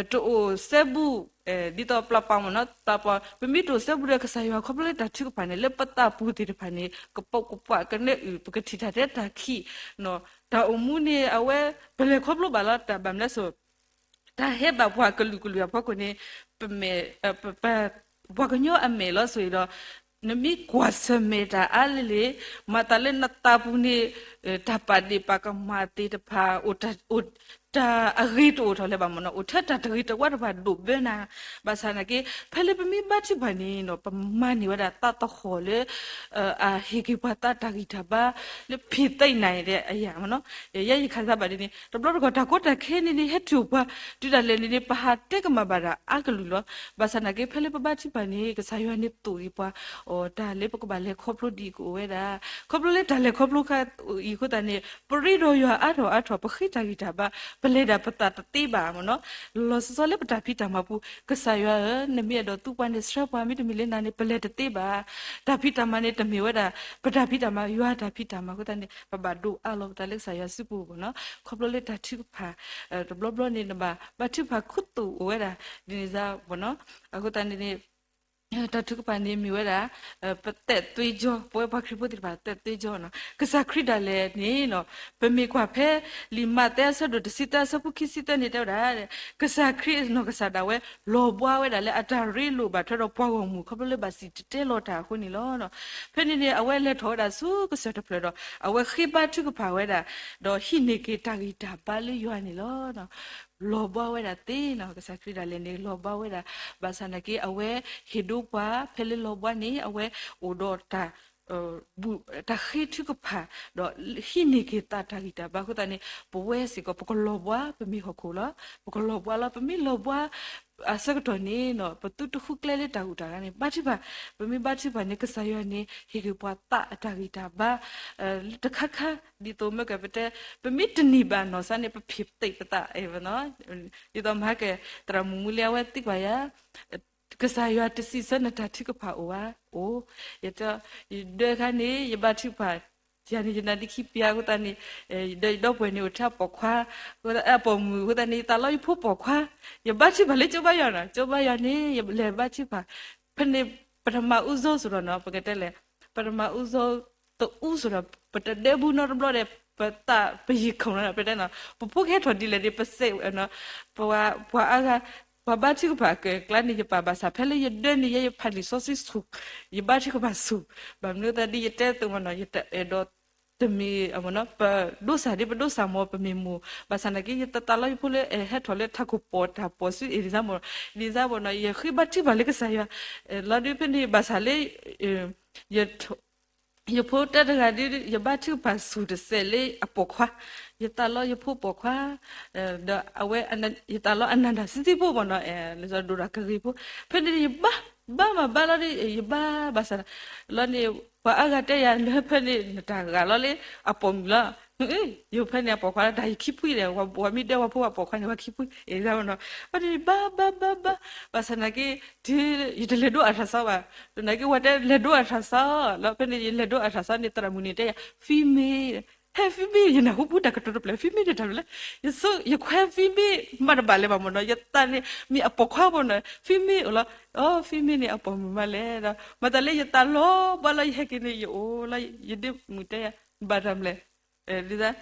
်တအိၣ်စဲဘူး ဒ်သိးပျီပာ်မ့ၢ်နီၤ ပမ့ၢ်တအိၣ်စဲဘူးဒီးကစၢ်ယွၤခီဖျိလၢတၢ်ထုကဖၣ်န့ၣ် လၢပသးပူၤသ့ၣ်တဖၣ်န့ၣ် ကပိာ်ကပှၢ်ကနၢအုၣ် ပကထံၣ်တၢ်ထဲတၢ်ခံးနီၤ. တၢ်အိၣ်မူန့ၣ် အဝဲ ပလဲၤခီဖျိဘၣ်လီၤ တၢ်ဘၣ်မနုၤလဲၣ်စိ တၢ်ဟဲဘၣ်ပှၤကလုာ်ကလုာ်အဖီခိၣ်န့ၣ် ပမဲာ် ပ ပှၤကညီအမဲာ်လီၤဆိၣ်ဂ့ၤဒီး နမ့ၢ်ကွၢ်ဆၢၣ်မဲာ်တၢ်အါလဲၣ်လဲၣ် မၤသးလၢနသးပူၤန့ၣ် တၢ်ပာ်ဒ့ၣ်ပာ်ကမၣ်သ့ၣ်တဖၣ် အိၣ်တၢ် အိၣ်တၢ်အဂ့ၤတအိၣ်ထီၣ်လၢၤဘၣ်မ့ၢ်နီၤ အိၣ်ထဲတၢ်တဂ့ၤတဝါတဖၣ်ဒိၣ်ဘၢနၤ ဘၣ်ဆၣ်နာ်က့ ဖဲလၢပမ့ၢ်ဘါထုကဖၣ်န့ၣ်နီၤ ပမၤန့ၢ်ဝဲဒၣ်သးသဟီၣ်လၢ အဟ့ၣ်က့ၤပှၤသးတၢ်ဂံၢ်တၢ်ဘါ လၢဖံးသ့ၣ်နၤအံၤဒီးအယၤမ့ၢ်နီၤ ယဲယခးသးဘၣ်ဒ်န့ၣ် တဘျီတခီၣ် တၢ်ကီတၢ်ခဲန့ၣ်န့ၣ် ဟဲတုၤအိၣ်ပှၤ တုၤဒၣ်လဲာ်န့ၣ်န့ၣ် ပဟးတဲကမၣ်ဘၣ်ဒၣ်အါကလုာ်လီၤ. ဘၣ်ဆၣ်နာ်က့ ဖဲလၢပဘါထုကဖၣ်န့ၣ် ကစၢ်ယွၤန့ၣ်သိၣ်ဂ့ၤပှၤ အီၤတၢ်လၢပကဘၣ်လဲၤခီဖျိဒ်အံၤကအိၣ်ဝဲဒၣ် ခီဖျိလၢတၢ်လဲၤခီဖျိခါအံၤအဃိသတးန့ၣ် ပရ့ဒီးယွၤအါထီၣ်အါထီၣ် ပဃ့တၢ်ဂံၢ်တၢ်ဘါ ပလဲၤဒၣ်ပသးတသ့ဘၣ်မ့ၢ်နီၤ လီၤဆီဆီလၢပတၢ်ဖံးတၢ်မၤပူၤ ကစၢ်ယွၤဧၢ, နမ့ၢ်အဲၣ်ဒိးသူပှၤန့ၣ် ဆှၢပှၤ မ့တမ့ၢ်လၢနၤန့ၣ် ပလဲၤတသ့ဘၣ်. တၢ်ဖံးတၢ်မၤန့ၣ် တမ့ၢ်ဝဲဒၣ် ပတၢ်ဖံးတၢ်မၤ ယွၤတၢ်ဖံးတၢ်မၤအဃိသတးန့ၣ် ပဘၣ်ဒိးအးလီၤပသးလၢကစၢ်ယွၤစုပူၤမ့ၢ်နီၤ ခီဖျိလၢတၢ်ထုကဖၣ် တဘျီဘျီန့ၣ် နဘၣ်ဘါထုကဖၣ်ခူသူၣ်အိၣ်ဝဲဒၣ် ဒ်န့ၣ်စ့ၢ်မ့ၢ်နီၤ အဃိသတးန့ၣ်န့ၣ် တၢ်ထုကဖၣ်န့ၣ်မ့ၢ်ဝဲဒၣ် ပသက်သွေးကြော ပဝဲပှၤခရံာ်ဖိသ့ၣ်တဖၣ် သက်သွေးကြော နီၤ ကစၢ်ခရံာ်ဒၣ်လဲာ်န့ၣ်နီၤ ပမ့ၢ်ကွၢ်ဖဲ လံာ်မးသဲအဆၢဒိၣ်တဆံသၢအဆၢဖိခံဆံသၢန့ၣ်တဲဝဲဒၣ် ကစၢ်ခရံာ်နီၢ်ကစၢ်ဒၣ်ဝဲ လီၤဘှါဝဲဒၣ်လၢအတၢ်ရ့လိာ်ဘၣ်ထွဲဒီးပှၤဂီၢ်မုၢ် ခီဖျိလၢဘၣ်စံၣ်တဲၤတဲလီၤတၢ်အဃိန့ၣ်လီၤ. ဖဲန့ၣ်န့ၣ် အဝဲလဲၤထီၣ်ဝဲဒၣ်ဆူကစၢၢ်တဖျၢၣ်ဒီး အဝဲဃ့ဘါထုကဖၣ်ဝဲဒၣ် ဒီးဟံးန့ၢ်က့ၤတၢ်ဂံၢ်တၢ်ဘါလၢယွၤန့ၣ်လီၤ. လီၤဘှါဝဲဒၣ်သ့နီၤ ကစၢ်ခရံာ်ဒၣ်လဲာ်န့ၣ် လီၤဘှါဝဲဒၣ် ဘၣ်ဆၣ်နာ်က့ အဝဲဟ့ၣ်ဒိပှၤ ဖဲလၢလီၤဘှါန့ၣ် အဝဲအိၣ်ဒီးတၢ် တၢ်ဃ့ထုကဖၣ် ဒီးဟံးန့ၢ်က့ၤသးတၢ်ဂံၢ်တၢ်ဘါအဃိသတးန့ၣ် ပဝဲစ့ၢ်ကီး ပကလီၤဘှါ ပမ့ၢ်ဟီၣ်ခိၣ်လီၤ. ပကလီၤဘှါလီၤ ပမ့ၢ်လီၤဘှါ အဆၢကတီၢ်န့ၣ်နီၤ ပသုတဃုကျဲလၢတၢ်ဂုၤတၢ်ဂၤန့ၣ် ဘါထုကဖၣ် ပမ့ၢ်ဘါထုကဖၣ်န့ၣ် ကစၢ်ယွၤန့ၣ် ဟ့ၣ်က့ၤပှၤသးအတၢ်ဂံၢ်တၢ်ဘါ တခါခါ ဒ်သိးမ့ၢ်ကပတဲ ပမ့ၢ်တန့ၢ်ဘၣ်နီၢ်စါန့ၣ် ပဖံးသ့ပသး ဒ်သိးမဟါကဲ သရၣ်မုၣ်မူလ့အဝဲသံကွၢ်ယၤ ကစၢ်ယွၤတစံးဆၢနတၢ်ထုကဖၣ်အိၣ်ဧါ, အိၣ်, ယတဲ, ယဒၢခါန့ၣ် ယဘါထုကဖၣ် ယၤန့ၣ် ယနါဒ့ခံပျၢ်အဃိသတးန့ၣ် ဒီးယဒီပုၢ်ဝဲၢ်န့ၣ်အိၣ်ထဲအပိာ်ခွါ, အပိာ်မုၣ်အဃိသတးန့ၣ် ယသးလီယဖိပိာ်ခွါ, ယဘါထုကဖၣ်လၢကၠိဘါယွၤနီၤ, ကၠိဘါယွၤန့ၣ် ယလဲၤဘါထုကဖၣ်, ဖဲန့ၣ် ပထမဦးဆုံး စ့ၢ်ကီးနီၤ ပကတဲလဲၣ်, ပထမဦးဆုံး တဦး စ့ၢ်ကီးဒီး ပတဒဲဘူးနီတဘျီဒီး ပသးပယံာ်ခိၣ်နီၤ ပတဲနီၤ ပဖိကဟဲထီၣ်ဒ်လဲၣ်ဒီး ပစဲး ပှၤအါဂၤ ပှၤဘါထုကဖၣ်အကျါန့ၣ် ယပာ်ဘၣ်ဆၣ် ဖဲလၢယဒၢန့ၣ် ယဲယဖးလံာ်စီဆှံဆူၣ်, ယဘါထုကဖၣ်ဆူၣ်, ဘၣ်မနုၤသးဒ်ယတဲအသိးမ့ၢ်နီၤ ယတအဲၣ်ဒိး တမ့ၢ် ပဒိးစၢ်ဒ်ပဒိးစၢ်မ့ၢ် ပမ့ၢ်မိၢ် ဘၣ်ဆၣ်နာ်က့ ယတသးလီယဖိလၢအဲၣ်ဟဲထီၣ်လၢထးခိၣ်ပီၣ်တၢ်ပီၣ်ဆူ အ့ၣ် ဒ်န့ၣ်မ့ၢ်နီၤ ယဃ့ဘါထုကဖၣ်လၢကစၢ်ယွၤ လီၤဒုးဖဲန့ၣ် ဘၣ်ဆၣ်လၢ ယဖိတဲတဂၤဒ် ယဘါထုကဖၣ်ဆူၣ်တစဲးလၢအပိာ်ခွါ, ယသးလီယဖိပိာ်ခွါ, ဒီးအဝဲ ယသးလီအနန္ဒာ်စံသ့ဖိမ့ၢ်နီၤ လၢဒိၣ်တၢ်ကဂ့ၤဖိ, ဖဲန့ၣ် ယဘါ ဘါမးဘါလီၤဒီး ယဘါဘၣ်ဆၣ် လီၤန့ၣ် ပှၤအါဂၤတဲယၤ နဖဲန့ၣ် နတၢ်ဂၤလီၤလၢအပိာ်မုၣ်လီၤ ယဖဲန့ၣ်အပိာ်ခွါလီၤ တၢ်ယခံဖှံဒီး ပှၤမ့ၢ်ဒဲဝဲဖိအပိာ်ခွါန့ၣ် ပှၤခံဖှံ အ့ၣ် ဒ်န့ၣ်မ့ၢ်နီၤ ဘါဘါဘါဘါ ဘၣ်ဆၣ်နာ်က့ ယတလဲၤဒိအထးစီဘၣ်, နာ်က့ ဝဲတဲလဲၤဒိအထးစီ လီၤဖဲန့ၣ် ယလဲၤဒိအထးစီန့ၣ် သရၣ်မုၣ်န့ၣ်တဲယၤ ဖံမ့ၢ် ဟဲ ဖံမ့ၢ် ယနၢ်ဟူပူၤတၢ်ကတိၤတဖျၢၣ် ဖံမ့ၢ်န့ၣ်တၢ်လဲၣ်, ယဆိယခွဲဖံမ့ၢ် မၤတဘၣ်လၢၤဘၣ်မ့ၢ်နီၤ ယသးန့ၣ် မ့ၢ်အပိာ်ခွါမ့ၢ်နီၤ ဖံမ့ၢ်အိၣ်လီၤ, အိ ဖံမ့ၢ်န့ၣ်အပိာ်မုၣ်မးလဲၣ်ဒီး မၤသးလၢယသးလီၤဘၣ်လီၤ ယဟဲက့ၤန့ၣ် ယအိၣ်လီၤ ယဒ့မုၣ်တဲယၤ ဘၣ်တၢ်မလဲၣ် ဒ်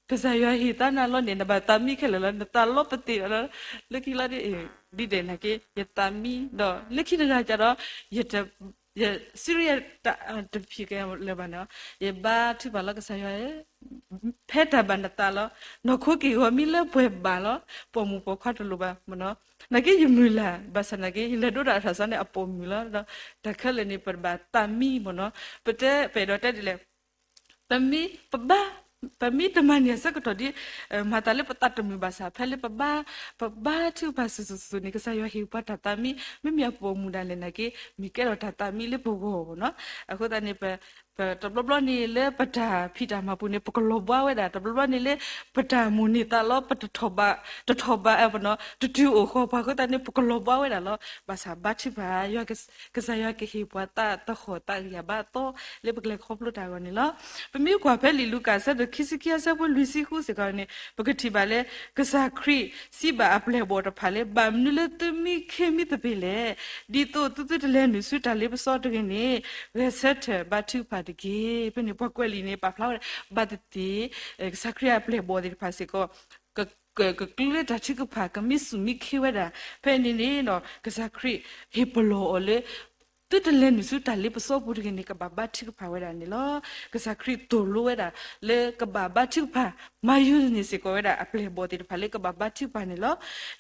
ကစၢ်ယွၤဟ့ၣ်သးနၤလီၤန့ၣ် နဘၣ်သးမံခဲလၢာ်လီၤ နသးလီပသ့ၣ်လီၤ လၢခံလီၤဒ် ဒ်ဒဲးနာ်က့ ယသးမံဒီး လၢခံတဂၤကဒီး ယ serious တၢ်တဖံးကဲလၢၤဘၣ်န့ၣ် ယဘါထုကဖၣ်လီၤ ကစၢ်ယွၤဧၢ ဖဲတၢ်ဘၣ်နသးလီၤ နီၢ်ခိက့ၢ်ဂီၤမံလၢပှဲၤဘၣ်လီၤ ပိာ်မုၣ်ပိာ်ခွါတလိၣ်ဘၣ်မ့ၢ်နီၤ နာ်က့ယမုၢ်လၢ် ဘၣ်ဆၣ်နာ်က့ ယလဲၤဒိတၢ်အထးစီန့ၣ် အပိာ်မုၣ်လီၤ ဒီးတၢ်ခဲလၢာ်န့ၣ် ပတဘၣ်သးမံမ့ၢ်နီၤ ပတဲ ပအဲၣ်ဒိးတဲဒ်လဲၣ် ပမ့ၢ် ပဘါ ပမ့ၢ်တမၤန့ၢ်အဆၢကတီၢ်ဒ် မၤသးလၢပသးတမုာ်ဘၣ်ဆၣ် ဖဲလၢပဘါ ပဘါထုကဖၣ်ဆူၣ်ဆူၣ်ဆူၣ်န့ၣ် ကစၢ်ယွၤဟ့ၣ်ပှၤတၢ်သးမံ မ့မ့ၢ်အပိာ်မုၣ်ဒၣ်လဲာ်နာ်က့ မ့ၢ်ကဲထီၣ်တၢ်သးမံလၢပဂီၢ်မ့ၢ်နီၤ အဃိသတးန့ၣ် ပ တဘျီဘျီန့ၣ်လၢပတၢ်ဖံးတၢ်မၤပူၤန့ၣ် ပကလီၤဘှါဝဲဒၣ် တဘျီဘျီန့ၣ်လၢ ပတၢ်မိၣ်န့ၢ်သးလီ ပတထီၣ်ဘး တထီၣ်ဘး တတုၤအိၣ်ဃီၤပှၤအဃိသတးန့ၣ် ပကလီၤဘှါဝဲဒၣ်လီၤ ဘၣ်ဆၣ်ဘါထုကဖၣ် ကစၢ်ယွၤကဟ့ၣ်ပှၤသးသဟီၣ်သးဂံၢ်အဘါအသီ လၢပကလဲၤခီဖျိတၢ်အဂီၢ်န့ၣ်လီၤ. ပမ့ၢ်ကွၢ်ဖဲလံာ်လူၤကၣ်အဆၢဒိၣ်ခံဆံခံအဆၢဖိလွံၢ်ဆံဃုစ့ၢ်ကီးန့ၣ် ပကထံၣ်ဘၣ်လၢ ကစၢ်ခရံာ်စံးဘၣ်အပျဲၢ်အဘီၣ်တဖၣ်လၢ ဘၣ်မနုၤလၢသုမံခ့မံသပ့ၤလဲၣ်, ဒ်သိးသုသုတလဲၤနုာ်ဆူတၢ်လ့ပစီတဂ့ၤန့ၣ် ဂဲၤဆၢထၢၣ်ဘါထုကဖၣ်တက့ၢ်. ဖဲန့ၣ်ပှၤကွဲးလံာ်န့ၣ် ပာ်ဖျါဝဲဒၣ် ဘၣ်သ့ၣ်သ့ၣ် ကစၢ်ခရံာ်အပျဲၢ်အဘီၣ်သ့ၣ်တဖၣ်စ့ၢ်ကီး က ကကျုလၢတၢ်ထုကဖၣ် ကမံဆူၣ်မံခ့ဝဲဒၣ်. ဖဲန့ၣ်န့ၣ်ဒီး ကစၢ်ခရံာ်ဟ့ၣ်ပလီၢ်အီၤလၢ သုတလဲၤနုာ်ဆူတၢ်လ့ပစီပူၤတဂ့ၤန့ၣ် ကဘၣ်ဘါထုကဖၣ်ဝဲဒၣ်န့ၣ်လီၤ. ကစၢ်ခရံာ်သိၣ်လိဝဲဒၣ် လၢကဘၣ်ဘါထုကဖၣ် မၤယူၤန့ၢ်စ့ၢ်ကီးဝဲဒၣ်အပျဲၢ်အဘီၣ်သ့ၣ်တဖၣ်လၢကဘၣ်ဘါထုကဖၣ်န့ၣ်လီၤ.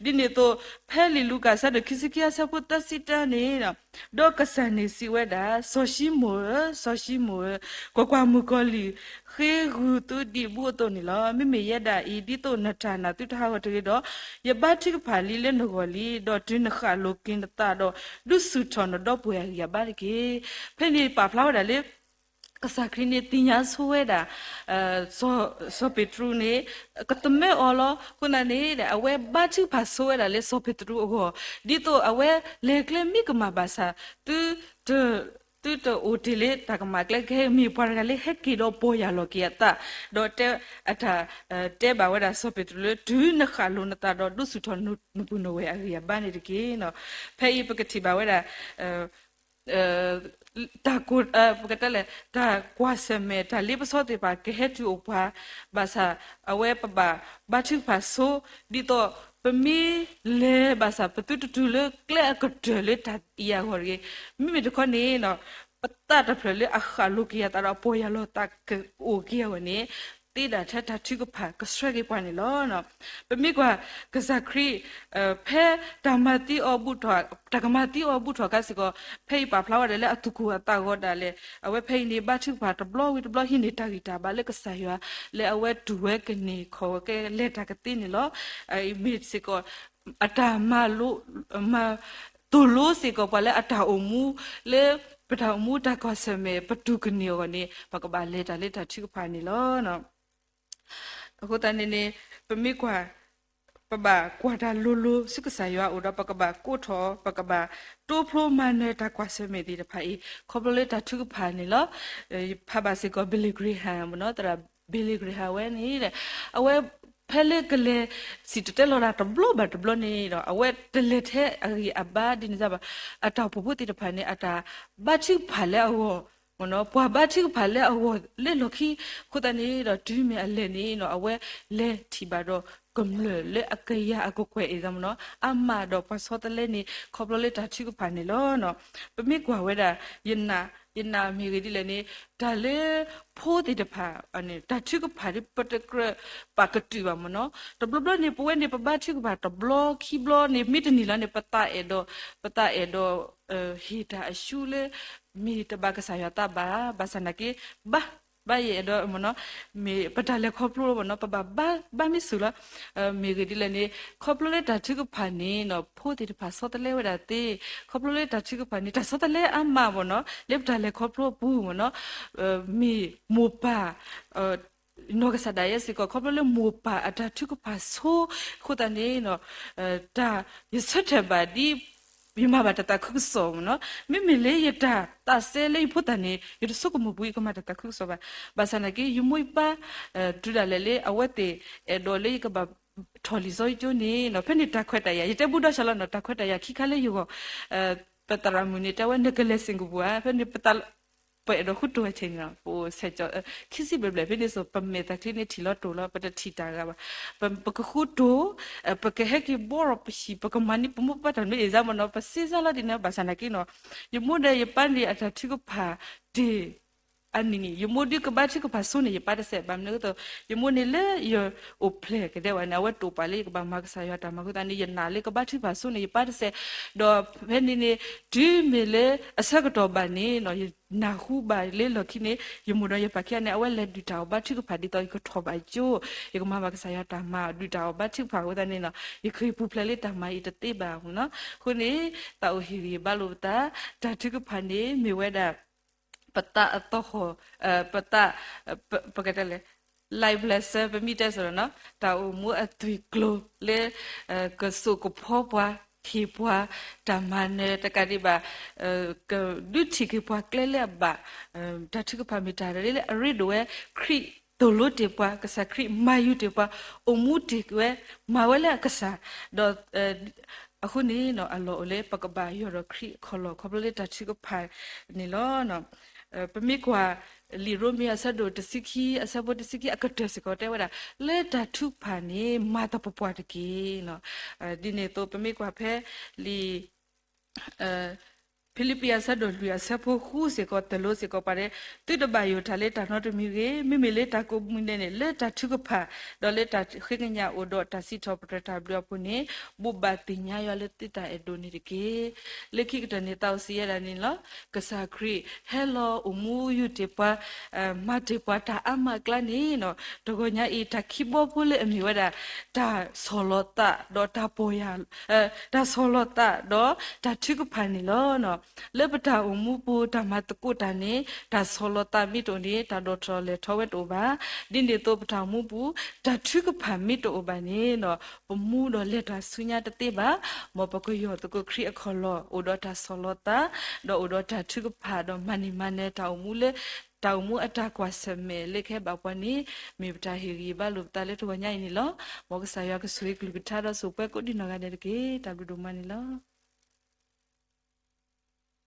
ဒ်န့ၣ်အသိး ဖဲလံာ်လူၤကၣ်အဆၢဒိၣ်ခံဆံခံအဆၢဖိသၢဆံတၢန့ၣ် ဒီးကစၢ်န့ၣ်စံးဝဲဒၣ်, စီၤၡံမိၣ်ဧၢ, စီၤၡံမိၣ်ဧၢ, ကွၢ်ကွၢ်, မုၣ်ကီၤလံၢ်ဃ့ဂုာ်သုဒံးဘူးအသိးန့ၣ်လီၤ. မ့မ့ၢ်ယဲဒၣ်အံၤ ဒ်သိးနတၢ်နာ်သုတဟးဂီၤတဂ့ၤဒီး, ယဘါထုကဖၣ်လံလၢနဂီၢ်လံ, ဒီးတုၤနဃၣ်လိၤက့ၤနသးဒီး ဒုးဆူၣ်ထီၣ်နဒီပုၢ်ဝဲၢ်အဂံၢ်အဘါတက့ၢ်. ဖဲန့ၣ်ပာ်ဖျါဝဲဒၣ်လၢ ကစၢ်ခရံာ်န့ၣ် သ့ၣ်ညါဆိဝဲဒၣ် စီၤပ့းတရူးန့ၣ် ကသမၢအီၤလီၤ. အဃိသတးန့ၣ် အဝဲဘါထုကဖၣ်ဆိဝဲဒၣ်လၢစီၤပ့းတရူးအဂီၢ်, ဒ်သိးအဝဲလဲၤကျဲမံကမၣ်ဘၣ်ဆၣ် သုတအိၣ်တ့ၢ်လၢတၢ်ကမၣ်ကျဲ ကဟဲမ့ၢ်ပှၤတဂၤလၢဟဲက့ၤဒီးပီၢ်ယၢ်လီၤက့ၤအသး, ဒီးတဲ အတၢ်တဲဘၣ်ဝဲဒၣ်စီၤပ့းတရူးလၢ တုၤနဃၣ်လိၤနသးဒီး ဒုးဆူၣ်ထီၣ်နပုၢ်နဝဲၢ်အဂံၢ်အဘါန့ၣ်တက့ၢ်. ဖဲအံၤပကထံၣ်ဘၣ်ဝဲဒၣ် တၢ်ကိၢ် ပကတဲလဲၣ် တၢ်ကွၢ်ဆၢၣ်မဲာ် တၢ်လ့ပစီသ့ၣ်တဖၣ် ကဟဲတုၤအိၣ်ပှၤ ဘၣ်ဆၣ် အဝဲပဘၣ်ဘါထုကဖၣ်ဆိ ဒ်သိး ပမ့ၢ်လဲၤဘၣ်ဆၣ် ပသုတတုၤလၢကျဲအကတၢၢ်လၢတၢ်အံၤအဂီၢ်တဂ့ၤ. မ့မ့ၢ်တခီန့ၣ် ပသးတဖျၢၣ်လၢအဃၣ်လိၤက့ၤအသးဒီး အပီၢ်ယၢ်လီၤသးကအိၣ်က့ၤအဂီၢ်န့ၣ် သ့ဒၣ်ထဲတၢ်ထုကဖၣ်ကဆှၢက့ၤပှၤန့ၣ်လီၤ. ပမ့ၢ်ကွၢ် ကစၢ်ခရံာ် ဖဲတၢ်မၤသံအီၤ တၢ်ကမၤသံအီၤဘူးထီၣ်အခါစ့ၢ်ကီး ဖဲအံၤပာ်ဖျါဝဲဒၣ်လၢအသူၣ်ကိၢ်အသးဂီၤဒၣ်လဲာ် အဝဲဖဲအံၤန့ၣ် ဘါထုကဖၣ်တဘျီဝံၤတဘျီ ဟံးန့ၢ်တၢ်ဂံၢ်တၢ်ဘါလၢကစၢ်ယွၤ လၢအဝဲတူၢ်ဝဲကန့ၢ်ခီၣ်ဝဲကလဲၤတၢ်ကသ့န့ၣ်လီၤ. မ့ၢ်စ့ၢ်ကီး အတၢ်မၤလိ မၤ သိၣ်လိစ့ၢ်ကီးပှၤလၢအတၢ်အိၣ်မူ လၢပတၢ်အိၣ်မူတၢ်ကွၢ်ဆၢၣ်မဲာ် ပတူၢ်ကန့ၢ်အဂီၢ်န့ၣ် ပကဘၣ်လဲၤတၢ်လၢတၢ်ထုကဖၣ်န့ၣ်လီၤ. အဃိသတးန့ၣ်န့ၣ် ပမ့ၢ်ကွၢ် ပဘၣ်ကွၢ်တၢ်လိၤလိၤဆူကစၢ်ယွၤအအိၣ်ဒီး ပကဘၣ်ကိးထီၣ် ပကဘၣ်တိဖျိမၤနၢၤတၢ်ကွၢ်ဆၢၣ်မဲာ်သ့ၣ်တဖၣ်အံၤ ခီဖျိလၢတၢ်ထုကဖၣ်န့ၣ်လီၤ. ယဖးဘၣ်စ့ၢ်ကီး Billy Graham မ့ၢ်နီၤ, သရၣ် Billy Graham ဝဲန့ၣ် အဝဲဖဲလၢကလဲၤစံၣ်တဲၤတဲလီၤတၢ်တဘျီဘၣ်တဘျီန့ၣ်ဒီး အဝဲတလဲၤထဲအဂံၢ်အဘါဒ်န့ၣ်ဘၣ်. အတၢ်အိၣ်ဖှိၣ်ဖိသ့ၣ်တဖၣ်န့ၣ် အတၢ်ဘါထုကဖၣ်လၢအဂီၢ် မ့ၢ်နီၤ, ပှၤဘါထုကဖၣ်လၢအဂီၢ်လၢလီၢ်ခံအဃိသတးန့ၣ်ဒီး တုၤမ့ၢ်အလဲၤန့ၣ်နီၤ အဝဲလဲၤထံၣ်ဘၣ်ဒီးကမျၢၢ်လၢအကယၤအကကွဲၢ်အံၤသးမ့ၢ်နီၤ, အါမးဒီးပှၤဆီတလဲန့ၣ် ခီဖျိလၢတၢ်ထုကဖၣ်န့ၣ်လီၤ. ပမ့ၢ်ကွၢ်ဝဲဒၣ် ယနာ် ယနာ်မ့ၢ်ဂ့ၤဒ်လဲၣ်န့ၣ် တၢ်လၢဖိသ့ၣ်တဖၣ် တၢ်ထုကဖၣ်ဒ်ပတကြၢးပာ်ကတုာ်ဘၣ်မ့ၢ်နီၤ, တဘျီဘျီန့ၣ် ပဝဲန့ၣ် ပဘါထုကဖၣ်တဘျီခံဘျီန့ၣ် မ့ၢ်တန့ၢ်လီၤန့ၣ် ပသးအဲၣ်ဒိး ပသးအဲၣ်ဒိး ဟ့ၣ်တၢ်အရှုံးလၢ မ့ၢ်တဘၣ်ကစၢ်ယွၤသးဘၣ်, ဘၣ်ဆၣ်နာ်က့ ဘါ ဘၣ်ယအဲၣ်ဒိးမ့ၢ်နီၤ, မ့ၢ်ပတၢ်လဲၤခီဖျိမ့ၢ်နီၤ ပဘၣ်ဘါ ဘါမ့ၢ်စူၤလီၤ. မ့ၢ်ဂ့ၤဒ်လဲၣ်န့ၣ် ခီဖျိလၢတၢ်ထုကဖၣ်န့ၣ်နီၤ ဖိသ့ၣ်တဖၣ်ဆီတလဲဝဲဒၣ်သ့, ခီဖျိလၢတၢ်ထုကဖၣ်န့ၣ် တၢ်ဆီတလဲအါမးမ့ၢ်နီၤ လၢပတၢ်လဲၤခီဖျိအပူၤမ့ၢ်နီၤ, မ့ၢ်မိၢ်ပၢ် နီၢ်ကစၢ်ဒၣ်ယဲစ့ၢ်ကီး ခီဖျိလၢမိၢ်ပၢ်အတၢ်ထုကဖၣ်ဆိအဃိသတးန့ၣ် တၢ် ယဆၢထၢၣ်ဘၣ်ဒ် ယမၤဘၣ်တၢ်သးခုကစီၣ်မ့ၢ်နီၤ, မ့မ့ၢ်လၢယတၢ်သးစဲလၢယဖိသၣ်န့ၣ် ယတဆိကမိၣ်ဘၣ် ယကမၤတၢ်သးခုကစီၣ်ဘၣ်. ဘၣ်ဆၣ်နာ်က့ ယမိၢ်ယပၢ် တုၤဒၣ်လဲာ်လၢအဝဲသ့ၣ်အဲၣ်ဒိးလၢယကဘၣ် ထီၣ်လံာ်စီဆှံကၠိန့ၣ်နီၤ ဖဲန့ၣ်တၢ်ခွဲးတၢ်ယာ် ယတဲဘူးဒီးစၢ်လီၤနီၤ တၢ်ခွဲးတၢ်ယာ်ခံခါလၢယဂီၢ် ပသရၣ်မုၣ်န့ၣ် တဲဝဲနကလဲၤစ့ၣ်ကပူၤဧါ ဖဲန့ၣ်ပသး ပအဲၣ်ဒိးဃုတိၤဝဲဆဲးန့ၣ်လီၤ ပအိၣ်ဆဲးကၠီ ခံဆံဘျဲၣ်ဘျဲၣ်ဖဲန့ၣ်စိၤ ပမဲာ်သးချ့န့ၣ်ထံၣ်လီၤတိၢ်လီၤ ပတထံၣ်တၢ်ဂၤဘၣ်. ပကဃုတိၤ ပကဟဲက့ၤဘီရီၤပဟံၣ် ပကမၤန့ၢ်ပမိၢ်ပပၢ်တၢ်မ့ၢ်အ့ၣ်စၢ်မ့ၢ်နီၤ ပစ့စၢ်လီၤဒ်န့ၣ် ဘၣ်ဆၣ်နာ်က့နီၤ ယမိၢ်ဒီးယပၢ်န့ၣ် အတၢ်ထုကဖၣ်တ့ၢ် အနံၣ်န့ၣ် ယမိၢ်ဒုးကဘါထုကဖၣ်ဆိန့ၣ် ယပၢ်တစဲး ဘၣ်မနုၤအဃိ ယမိၢ်န့ၣ်လၢယအိၣ်ဖျဲၣ်ကဒဲဝဲန့ၣ် အဝဲတိာ်ပာ်လၢယကဘၣ်မၤကစၢ်ယွၤတၢ်မၤအဃိသတးန့ၣ် ယနာ်လၢကဘါထုကဖၣ်ဆိန့ၣ် ယပၢ်တစဲး, ဒီးဖဲန့ၣ်န့ၣ် တုၤမ့ၢ်လၢအဆၢကတီၢ်ဘၣ်န့ၣ်နီၤ ယနၢ်ဟူဘၣ်လၢလီၢ်ခံန့ၣ် ယမိၢ်ဒီးယပၢ်ခံဂၤန့ၣ် အဝဲလဲၤဒုးတၢ်အီၣ်ဘါထုကဖၣ်ဒ်သိးယကထီၣ်ဘၣ်ကၠိ, ယကမၤဘၣ်ကစၢ်ယွၤတၢ်မၤ ဒုးတၢ်အီၣ်ဘါထုကဖၣ်အဃိသတးန့ၣ်နီၤ ယဃ့ၢ်ပူၤဖျဲးလၢတၢ်မၤအံၤတသ့ဘၣ်မ့ၢ်နီၤ. အဃိန့ၣ် သးအိၣ်ဟ့ၣ်ဂံၢ်ဘါလိာ်ပသး တၢ်ထုကဖၣ်န့ၣ် မ့ၢ်ဝဲဒၣ် ပသးအသဟီၣ် ပသး ပကတဲလဲၣ် life lesson ပမ့ၢ်တဲစ့ၢ်နီၤ တၢ်အိၣ်မူအသွံၣ်ကျိၤလၢ ကစိာ်ကဖီပှၤ ဟ့ၣ်ပှၤ တၢ်မၤနၢၤတကးဒံးဘၣ် ကဒုးထံၣ်က့ၤပှၤကျဲလၢအဘၣ် တၢ်ထုကဖၣ်မ့ၢ်တၢ်လၢအရ့ဒိၣ်ဝဲ ခရံာ်သိၣ်လိတ့ၢ်ပှၤ ကစၢ်ခရံာ်မၤယူၤတ့ၢ်ပှၤ အိၣ်မူတ့ၢ်ဝဲ မၤဝဲလၢအကစၢ် ဒီး အဃိန့ၣ်နီၤ အလီၢ်အိၣ်လၢပကဘၣ်ယီၢ်ဒီးခရံာ်အခီၣ်လီၢ် ခီဖျိလၢတၢ်ထုကဖၣ်န့ၣ်လီၤ. ပမ့ၢ်ကွၢ် လံာ်ရိမ့ၤအဆၢဒိၣ်တဆံခံ အဆၢဖိတဆံခံအကတၢၢ်စ့ၢ်ကီးတဲဝဲဒၣ် လၢတၢ်ထုကဖၣ်န့ၣ် မၤသပှၢ်ပှၢ်တက့ၢ်. ဒ်န့ၣ်အသိး ပမ့ၢ်ကွၢ်ဖဲလံာ် ဖံလံးပံးအဆၢဒိၣ်လွံၢ်အဆၢဖိဃုစ့ၢ်ကီး သိၣ်လိစ့ၢ်ကီးပှၤဒဲး သုတဘၣ်ယိၣ်တၢ်လၢတၢ်နီတမံၤတဂ့ၤ, မ့မ့ၢ်လၢတၢ်ကိးမံၤဒဲးန့ၣ် လၢတၢ်ထုကဖၣ် ဒီးလၢတၢ်ဃ့ကညးအိၣ်ဒီးတၢ်စံးထီၣ်ပတြၢၤတၢ်ဘျုးအပူၤန့ၣ် ဘိးဘၣ်သ့ၣ်ညါယွၤလၢသုတၢ်အဲၣ်ဒိးန့ၣ်တက့ၢ်. လၢခံကတၢၢ်န့ၣ် သးအိၣ်စံးယဲဒၣ်န့ၣ်လီၤ. ကစၢ်ခရံာ်ဟဲလီၤအိၣ်မူယုာ်တ့ၢ်ပှၤ မၤတ့ၢ်ပှၤတၢ်အါမးအကျါန့ၣ်နီၤ တဂီၤညါအံၤ တၢ်ခံဘီဖိလၢအမ့ၢ်ဝဲဒၣ် တၢ်ဆီၣ်လီၤသးဒီးတၢ်ပီၢ်ယၢ် တၢ်ဆီၣ်လီၤသးဒီးတၢ်ထုကဖၣ်န့ၣ်လီၤ. လၢပတၢ်အိၣ်မူပူၤ တၢ်မၤသကိးတၢ်န့ၣ် တၢ်ဆီၣ်လီၤသးမ့ၢ်တအိၣ်န့ၣ် တၢ်ဒိၣ်ထီၣ်လဲၢ်ထီၣ်ဝဲတအိၣ်ဘၣ်. ဒ်န့ၣ်အသိး ပတၢ်အိၣ်မူပူၤ တၢ်ထုကဖၣ်မ့ၢ်တအိၣ်ဘၣ်န့ၣ်နီၤ ပမူဒီးလဲၤတၢ်ဆူညါတသ့ဘၣ်. မ်ပကယီၢ်သကိးခရံာ်အခီၣ်လီၢ် အိၣ်ဒီးတၢ်ဆီၣ်လီၤသး ဒီးအိၣ်ဒီးတၢ်ထုကဖၣ် ဒီးမၤန့ၢ်မၤနၢၤတၢ်အိၣ်မူလၢ တၢ်အိၣ်မူအတၢ်ကွၢ်ဆၢၣ်မဲာ်လၢကဟဲဘၣ်ပှၤန့ၣ် မ့ၢ်ပတၢ်ဟ့ၣ်ဂံၢ်ဘါလိာ်ပသးလၢတဂီၤညါအံၤန့ၣ်လီၤ. မ်ကစၢ်ယွၤကဆိၣ်ဂ့ၤကလုၢ်ကထါဒီးဆိၣ်ပှဲၤကိးဒံနီၢ်ဂၤဒဲးတက့ၢ်. တၢ်ဘျုးဒိၣ်မးန့ၣ်လီၤ.